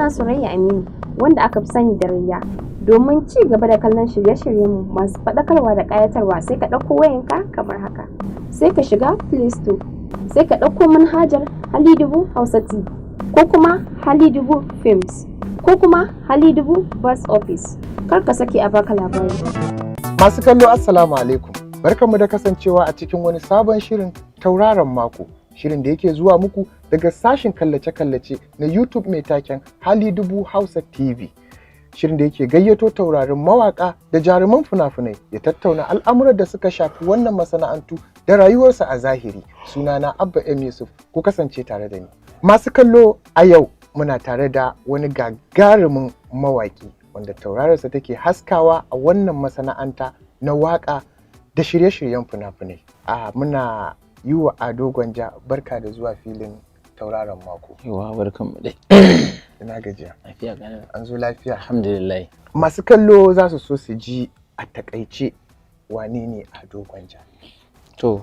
Sunana Surayya Aminu, wanda aka fi sani da Rayya. Domin ci gaba da kallon shirye-shiryenmu masu faɗakarwa da ƙayatarwa, sai ka ɗauko wayanka kamar haka. Sai ka shiga Play Store, sai ka ɗauko manhajar Halidubu Hausa TV ko kuma Halidubu Films ko kuma Halidubu Bus Office. Kar ka sake a baka labari. Masu kallo, Assalamu alaikum. Barkanmu da kasancewa a cikin wani sabon shirin Tauraron Mako. Shirin da yake zuwa muku daga sashin kallace-kallace na YouTube mai taken Hali Dubu Hausa TV. Shirin da yake gayyato taurarin mawaka da jaruman fina-finai ya tattauna al'amuran da suka shafi wannan masana'antu da rayuwarsa a zahiri. Sunana Abba M Yusuf, ku kasance tare da ni. Masu kallo, a yau muna tare da wani gagarumin mawaki wanda taurararsa take haskawa a wannan masana'anta na waka da shirye-shiryen fina-finai. A muna yi wa Ado Gwanja barka da zuwa filin Tauraron Mako. Yauwa, barkan mu dai. Ina gajiya? Lafiya ƙalau. An zo lafiya? Alhamdulillah. Masu kallo za su so su ji a takaice wane ne Ado Gwanja? To,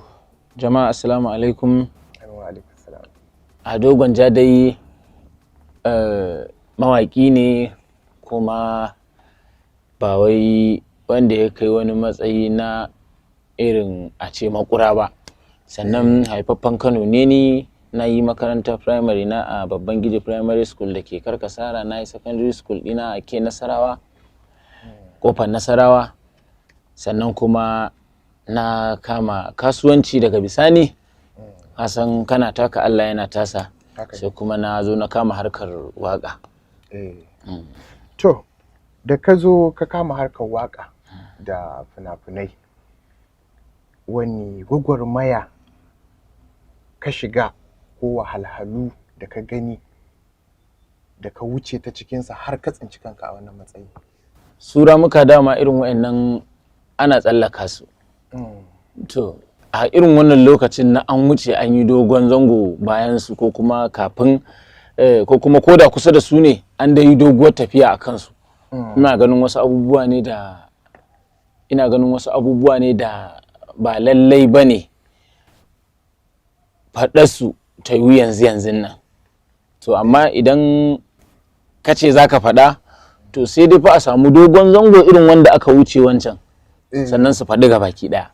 jama'a, assalamu alaikum. Wa alaikum salam. Ado Gwanja dai mawaƙi ne, kuma ba wai wanda ya kai wani matsayi na irin a ce makura ba. Sannan haifaffen Kano ne ni. Na yi makarantar primary na a Babban Giji Primary School da ke Karkasara. Na yi secondary school ɗina a ke Nasarawa, Kofar Nasarawa. Sannan kuma na kama kasuwanci daga bisani. Kasan kana taka, Allah yana tasa. Haka ne. Sai kuma na zo na kama harkar waka. To, da ka zo ka kama harkar waka da fina-finai, wani gwagwarmaya ka shiga ko wahalhalu da ka gani da ka wuce ta cikinsa har ka tsinci kanka a wannan matsayi? Su ramuka dama irin wa'annan ana tsallaka su. To, a irin wannan lokacin na an wuce, an yi dogon zango bayan su, ko kuma kafin ko kuma koda kusa da su ne, an dai yi doguwar tafiya a kansu. Ina ganin wasu abubuwa ne da ba lallai ba ne faɗarsu ta yi yanzu yanzun nan. To, amma idan ka ce za ka faɗa, to sai dai fa a samu dogon zango irin wanda aka wuce wancan, sannan su faɗi baki ɗaya.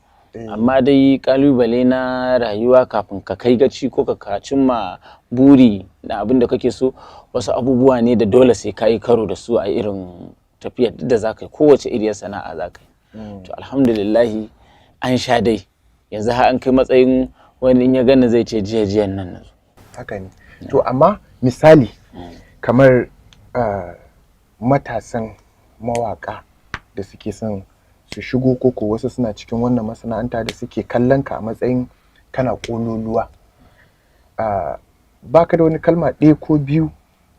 Amma dai kalubale na rayuwa, kafin ka kai gaci ko ka cimma buri na abin da kake so, wasu abubuwa ne da dole sai ka yi karo da su a irin tafiyar duk da za ka yi, kowace iriyar sana'a za ka yi. To, alhamdulillahi, an sha dai, yanzu har an kai matsayin wani in ya gani zai ce jiya jiyan nan na zo. Haka ne. To, amma misali kamar matasan mawaka da suke son su shigo, koko wasu suna cikin wannan masana'anta da suke kallon ka a matsayin kana ƙololuwa, baka da wani kalma ɗaya ko biyu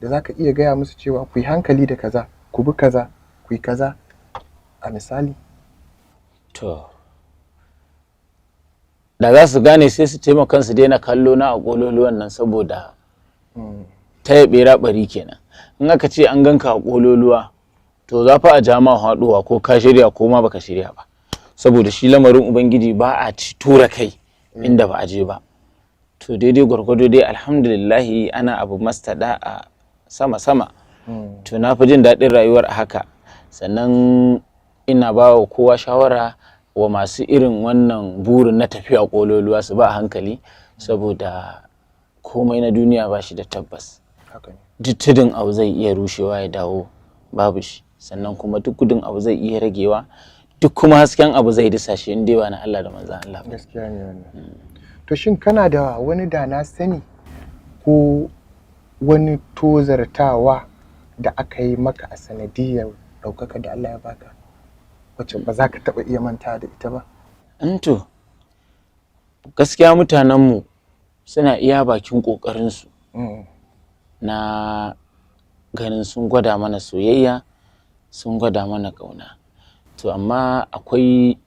da za ka iya gaya musu cewa ku yi hankali da kaza, ku bi kaza, ku yi kaza, a misali? To, da za su gane, sai su taimaka su daina kallo na a ƙololuwan nan, saboda ta ya ɓera ɓari kenan. In aka ce an ganka a ƙololuwa, to za fa a ja ma haɗuwa, ko ka shirya ko ma baka shirya ba, saboda shi lamarin Ubangiji ba a ci tura kai inda ba a je ba. To, daidai gwargwado dai, alhamdulillahi, ana abu mastada a sama sama. To, na fi jin daɗin rayuwar a haka. Sannan ina ba wa kowa shawara, wa masu irin wannan burin na tafiya ƙololuwa, su ba a hankali, saboda komai na duniya ba shi da tabbas. Haka ne. Duk tudun abu zai iya rushewa ya dawo babu shi, sannan kuma duk gudun abu zai iya ragewa, duk kuma hasken abu zai disashe in dai ba na Allah da manzon Allah ba. Gaskiya ne wannan. To, shin kana da wani da na sani ko wani tozartawa da aka yi maka a sanadiyar ɗaukaka da Allah ya baka, wacce ba za ka taɓa iya manta da ita ba? To, gaskiya mutanenmu suna iya bakin ƙoƙarinsu na ganin sun gwada mana soyayya, sun gwada mana ƙauna. To, amma akwai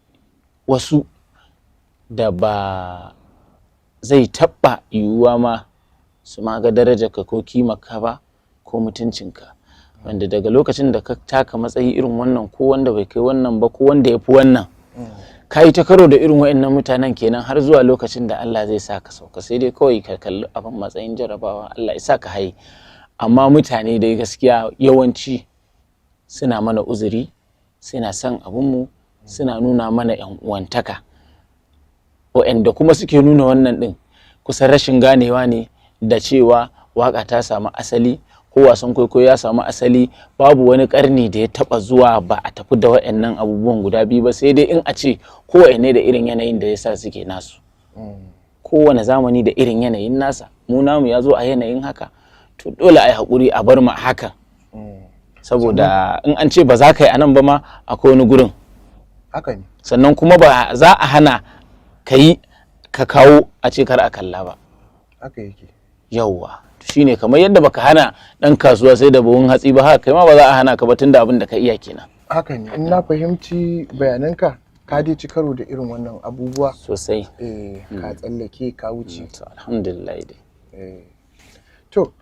wasu da ba zai taɓa yiwuwa ma su ma ga darajarka ko kimarka ba ko mutuncinka, wanda daga lokacin da ka taka matsayi irin wannan, ko wanda bai kai wannan ba, ko wanda ya fi wannan, ka yi ta karo da irin wa'annan mutanen kenan har zuwa lokacin da Allah zai sa ka sauka. Sai dai kawai ka kalli abin matsayin jarabawa, Allah ya sa ka haye. Amma mutane dai gaskiya yawanci suna mana uzuri, suna son abinmu, suna nuna mana yan uwantaka. Waɗanda kuma suke nuna wannan ɗin kusan rashin ganewa ne da cewa waka ta samu asali ko wasan kwaikwayo ya samu asali. Babu wani karni da ya taba zuwa ba a tafi da waɗannan abubuwan guda biyu ba, sai dai in a ce kowanne da irin yanayin da yasa suke nasu. Kowane zamani da irin yanayin nasa. Mu namu ya zo a yanayin haka, to dole a yi haƙuri a bar mu a hakan, saboda in an ce ba za ka yi a nan ba ma akwai wani gurin. Haka ne. Sannan kuma ba za a hana ka yi ka kawo a ce kar a kalla ba. Haka yake. Yauwa, shine kamar yadda baka hana dan kasuwa sai da buhun hatsi ba, haka kai ma ba za a hana ka ba tunda abin da ka iya kenan. Haka ne. In na fahimci bayananka, ka dai ci karo da irin wannan abubuwa sosai. Eh, ka tsallake ka wuce. To alhamdulillah dai. Eh. To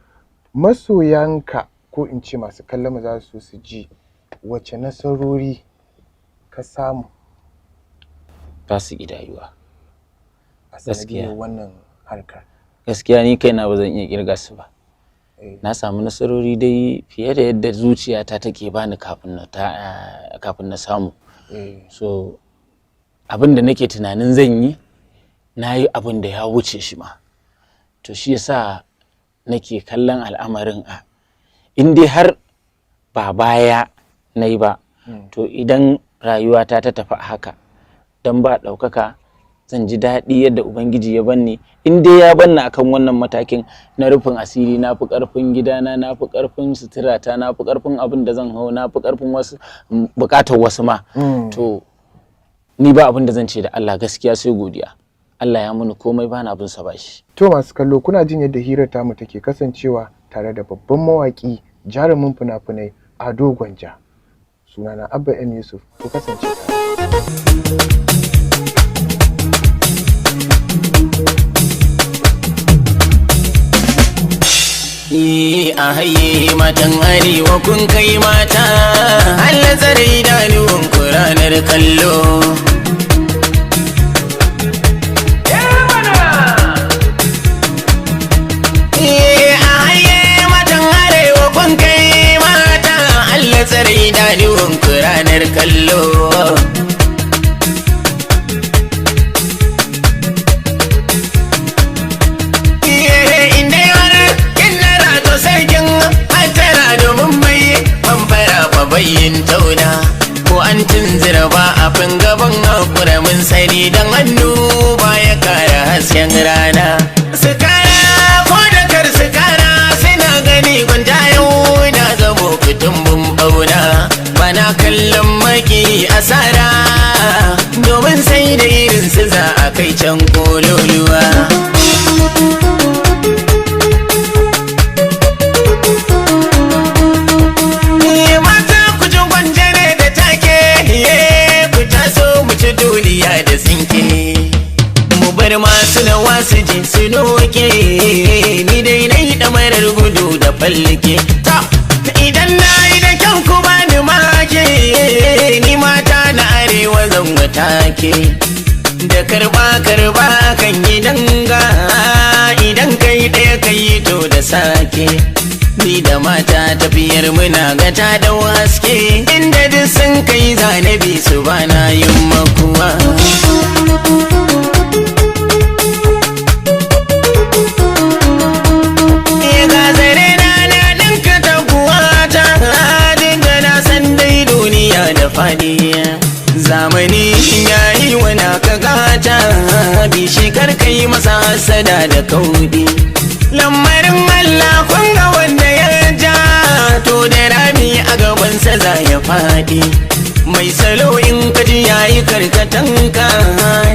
masoyanka ko in ce masu kallon mu za su so su ji wace nasarori ka samu ba su gidayuwa a Gaskiya. sanadiyar wannan harkar. Gaskiya ni kaina ba zan iya kirga su ba. Eh. Na samu nasarori dai fiye da yadda zuciyata take bani kafin na samu. Eh. So abin da nake tunanin zan yi, na yi abin da ya wuce shi ma. To shi yasa nake kallon al'amarin a in dai har ba baya na yi ba, to idan rayuwata ta tafi a haka don ba ɗaukaka, zan ji daɗi yadda Ubangiji ya banni. In dai ya banni akan wannan matakin na rufin asiri, na fi ƙarfin gidana, na fi ƙarfin suturata, na fi ƙarfin abin da zan hau, na fi ƙarfin wasu buƙatar wasu ma, to ni ba abin da zan ce da Allah gaskiya sai godiya. Allah ya muni komai, bana bin sa bashi. To masu kallo, kuna jin yadda hirar tamu take kasancewa tare da babban mawaƙi, jarumin fina-finai, Ado Gwanja. Sunana Abba M Yusuf, ku kasance tare. A haye matan arewa, kun kai mata, Allah tsare idanuwan ku ranar kallo. A haye matan arewa, kun kai mata, Allah tsare idanuwan ku ranar kallo. Inda yara kin to sarkin hattara, domin mai famfara fa bayyin tauna ko an tunzura ba a fin gaban hakura. Mun sani dan hannu ba ya kara hasken rana. Su kara ko da kar su kara, suna gani gwanja yau na zamo kutumbin bauna. Bana kallon maki asara, domin sai da irin su za a kai can kololuwa. Mata ku ji gwanje ne da take, ku taso mu ci duniya da tsinke, mu bar masu nawa su ji su noke. Ni dai na yi ɗamarar gudu da fallike ta. Idan na yi da kyau ku bani make, ni mata na arewa zan take da karba karba kan yi danga. Idan kai ɗaya kai to da sake, ni da mata tafiyar muna ga ta dau haske. Inda duk sun kai zanabi su bana yin makuwa. Ga zare na na ɗinka taguwata, duk da na san dai duniya da faɗi. Zamani ya yi wani ka gata, bi shi kar ka yi masa hasada da kaudi. Lamarin Allah kun ga wanda ya ja, to da rami a gabansa za ya faɗi. Mai salo in ka ji yayi karkatanka,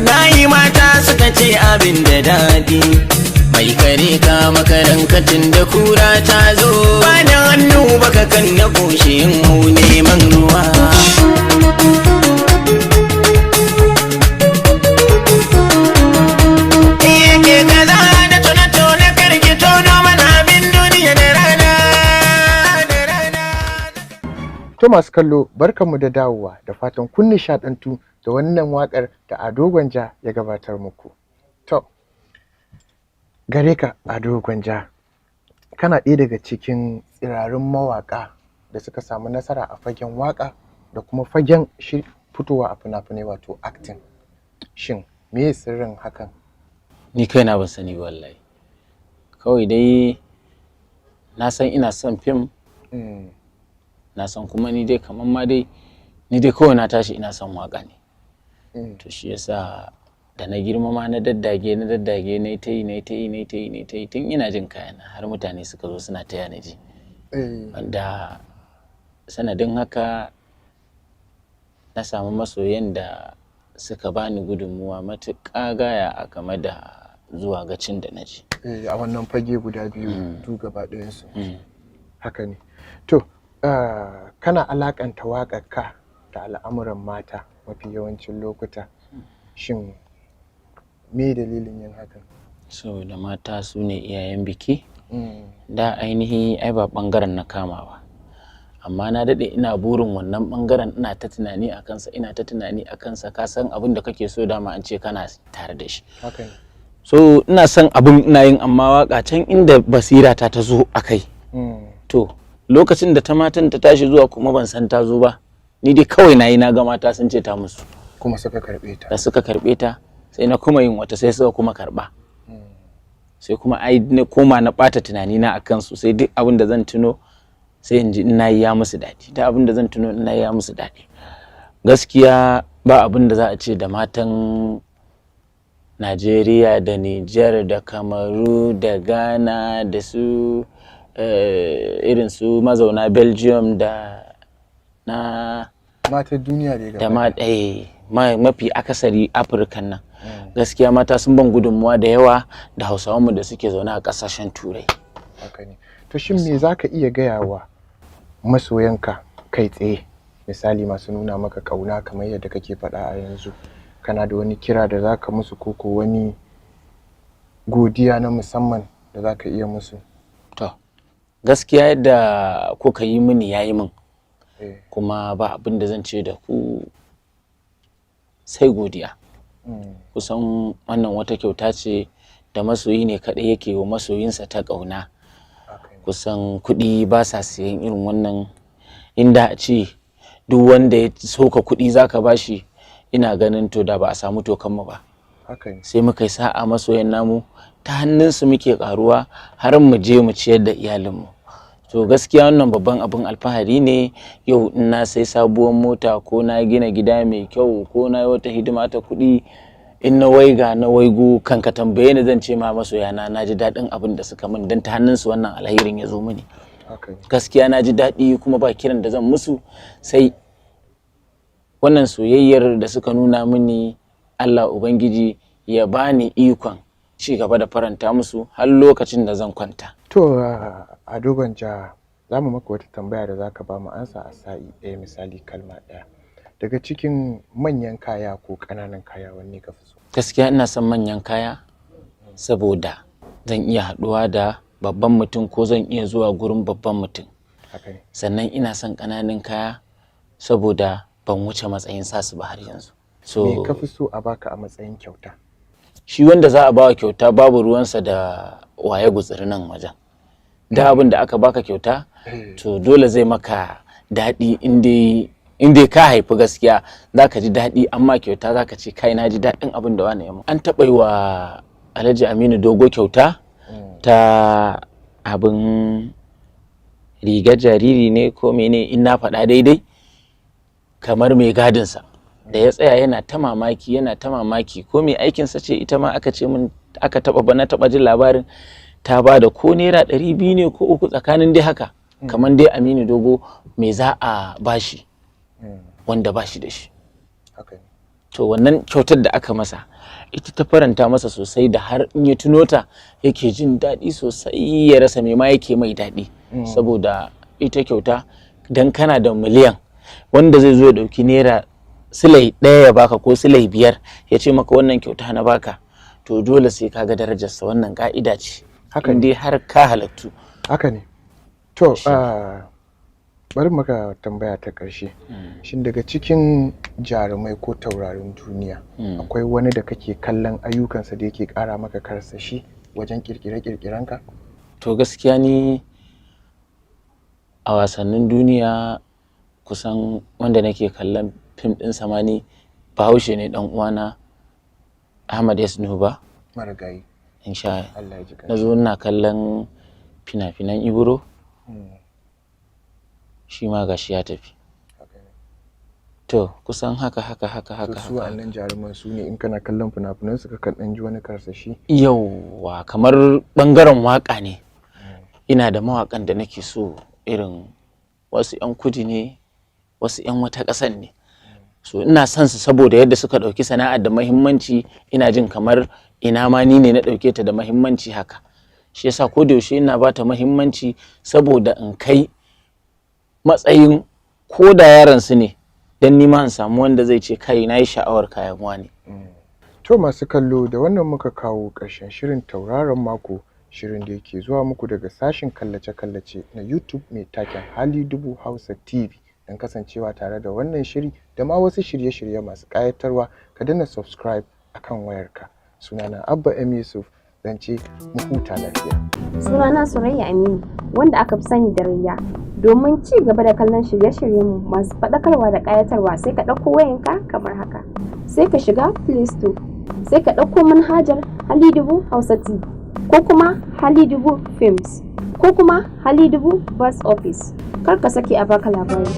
na yi mata suka ce abin da daɗi. Mai kare ka makarankatin da kura ta zo, ba da hannu baka kan na goshi in hau neman ruwa. Yake kaza da tona-tona, karki tono mana abin duniya da rana da rana. To masu kallo, barkanmu da dawowa, da fatan kun nishaɗantu da wannan waƙar da Ado Gwanja ya gabatar muku. To, gare ka Ado Gwanja, Kana ɗaya daga cikin tsirarun mawaƙa da suka samu nasara a fagen waƙa da kuma fagen fitowa a fina-finai, wato acting. Shin me sirrin hakan? Ni kaina ban sani ba wallahi. Kawai dai na san ina son fim. Na san kuma ni dai kamar ma dai ni dai kawai na tashi ina son waka ne. To shi yasa da na girma ma na daddage, na daddage, na yi ta yi, na yi ta yi, na yi ta yi, na yi ta yi, tun ina jin kayana har mutane suka zo suna taya ni ji. Wanda sanadin haka na samu masoyan da suka bani gudunmuwa matuƙa gaya a game da zuwa gacin da na ji. Eh, a wannan fage guda biyu du gaba ɗayansu. Haka ne. To, kana alakanta waƙarka da al'amuran mata mafi yawancin lokuta. Shin me dalilin yin hakan? Saboda mata su ne iyayen biki. Da ainihi ai ba ɓangaren na kama ba, amma na daɗe ina burin wannan ɓangaren, ina ta tunani a kansa, ina ta tunani a kansa. Ka san abin da kake so dama an ce kana tare da shi. Haka ne. So ina son abin ina yin, amma waka can inda basira ta ta zo a kai. To lokacin da ta matan ta tashi zuwa kuma ban san ta zo ba, ni dai kawai na yi na ga mata sun ce ta musu. Kuma suka karɓe ta. Da suka karɓe ta, sai na kuma yin wata, sai suka kuma karɓa. Sai kuma ai na koma na ɓata tunani na akan su, sai duk abin da zan tuno sai in ji ina yi ya musu daɗi, duk abin da zan tuno ina yi ya musu daɗi. Gaskiya ba abin da za a ce da matan Najeriya da Nijar da Kamaru da Ghana da su irin su mazauna Belgium da na Matan duniya ne da gaba ma ɗaya. Mafi akasari Afirka nan, gaskiya mata sun ban gudunmuwa da yawa, da Hausawanmu da suke zaune a ƙasashen Turai. Haka ne. To shin me za ka iya gaya wa masoyanka kai tsaye? Misali masu nuna maka ƙauna kamar yadda kake faɗa a yanzu. Kana da wani kira da za ka musu ko ko wani godiya na musamman da za ka iya musu? To gaskiya yadda kuka yi mini ya yi min. Kuma ba abin da zan ce da ku sai godiya. Kusan wannan wata kyauta ce da masoyi ne kaɗai yake wa masoyinsa ta ƙauna. Haka ne. Kusan kuɗi ba sa siyan irin wannan. Inda a ce duk wanda ya soka kuɗi zaka bashi, ina ganin to da ba a samu tokanmu ba. Haka ne. Sai muka yi sa'a masoyan namu ta hannunsu muke karuwa har mu je mu ciyar da iyalinmu. To gaskiya wannan babban abin alfahari ne. Yau in na sai sabuwar mota ko na gina gida mai kyau ko na yi wata hidima ta kuɗi, in na waiga na waigo kan ka tambaye ni, zan ce ma masoyana na ji daɗin abin da suka min, don ta hannunsu wannan alherin ya zo mini. Haka ne. Gaskiya na ji daɗi, kuma ba kiran da zan musu sai wannan soyayyar da suka nuna mini, Allah Ubangiji ya bani ikon ci gaba da faranta musu har lokacin da zan kwanta. To, Ado Gwanja, za mu maka wata tambaya da za ka ba mu ansa a sa'i ɗaya, misali kalma ɗaya. Daga cikin manyan kaya ko ƙananan kaya, wanne ka fi so? Gaskiya ina son manyan kaya, saboda zan iya haɗuwa da babban mutum ko zan iya zuwa gurin babban mutum. Haka ne. Sannan ina son ƙananan kaya saboda ban wuce matsayin sasu ba har yanzu. So Me ka fi so a baka a matsayin kyauta? Shi wanda za a bawa kyauta babu ruwansa da waye gutsiri nan wajen. Da abin da aka baka kyauta, to dole zai maka daɗi. In dai ka haifi gaskiya, za ka ji daɗi. Amma kyauta za ka ce kai na ji daɗin abin da wani ya mun. An taɓa yi wa Alhaji Aminu Dogo kyauta ta abin rigar jariri ne ko mene, in na faɗa daidai, kamar mai gadinsa da ya tsaya yana ta mamaki, yana ta mamaki, ko mai aikinsa ce ita ma aka ce min aka taɓa ba na taɓa jin labarin ta ba da ko naira 200 ne ko uku, tsakanin dai haka. Kamar dai Aminu Dogo me za a bashi wanda bashi da shi? Haka ne. To wannan kyautar da aka masa ita ta faranta masa sosai, da har in ya tuno ta yake jin daɗi sosai, ya rasa me ma yake mai daɗi. Saboda ita kyauta, dan kana da miliyan, wanda zai zo ya ɗauki naira silai ɗaya ya baka ko silai 5 ya ce maka wannan kyauta na baka, to dole sai ka ga darajarsa. Wannan ka'ida ce. Haka in ne. dai har ka halattu. Haka ne. To, bari maka tambaya ta ƙarshe. Shin daga cikin jarumai ko taurarin duniya, akwai wani da kake kallon ayyukansa da yake ƙara maka karsashi wajen ƙirƙire-ƙirƙirenka? To, gaskiya ni a wasannin duniya, kusan wanda nake kallon fim ɗin samani Bahaushe ne, ɗan uwana Ahmad S Nuba. Marigayi. Insha Allah ya ji na zo ina kallon fina-finan Ibro, shi ma gashi ya tafi. To, kusan haka haka haka To, haka. su Haka. Wa'annan jaruman su ne in kana kallon fina-finan su kakan ɗan ji wani karsashi? Yauwa, kamar bangaren waka ne, ina da mawakan da nake so, irin wasu 'yan kudu ne, wasu 'yan wata ƙasan ne. So ina son su saboda yadda suka ɗauki sana'ar da mahimmanci. Ina jin kamar ina ma ni ne na ɗauke ta da mahimmanci haka. Shi yasa ko da yaushe ina bata mahimmanci, saboda in kai matsayin ko da yaran su ne, don nima in samu wanda zai ce, "Kai, na yi sha'awar kayan wani." To, masu kallo, da wannan muka kawo ƙarshen shirin Tauraron Mako, shirin da yake zuwa muku daga sashin kallace-kallace na YouTube mai taken Hali Dubu Hausa TV. Don kasancewa tare da wannan shiri da ma wasu shirye-shirye masu ƙayatarwa, ka danna subscribe akan wayarka. Sunana Abba M Yusuf, zan ce mu huta lafiya. Sunana Surayya Aminu, wanda aka fi sani da Rayya. Domin ci gaba da kallon shirye-shiryenmu masu faɗakarwa da ƙayatarwa, sai ka ɗauko wayanka kamar haka. Sai ka shiga Play Store, sai ka ɗauko manhajar Hali Dubu Hausa TV ko kuma Hali Dubu Films ko kuma Hali Dubu Bus Office. Kar ka sake a baka labari.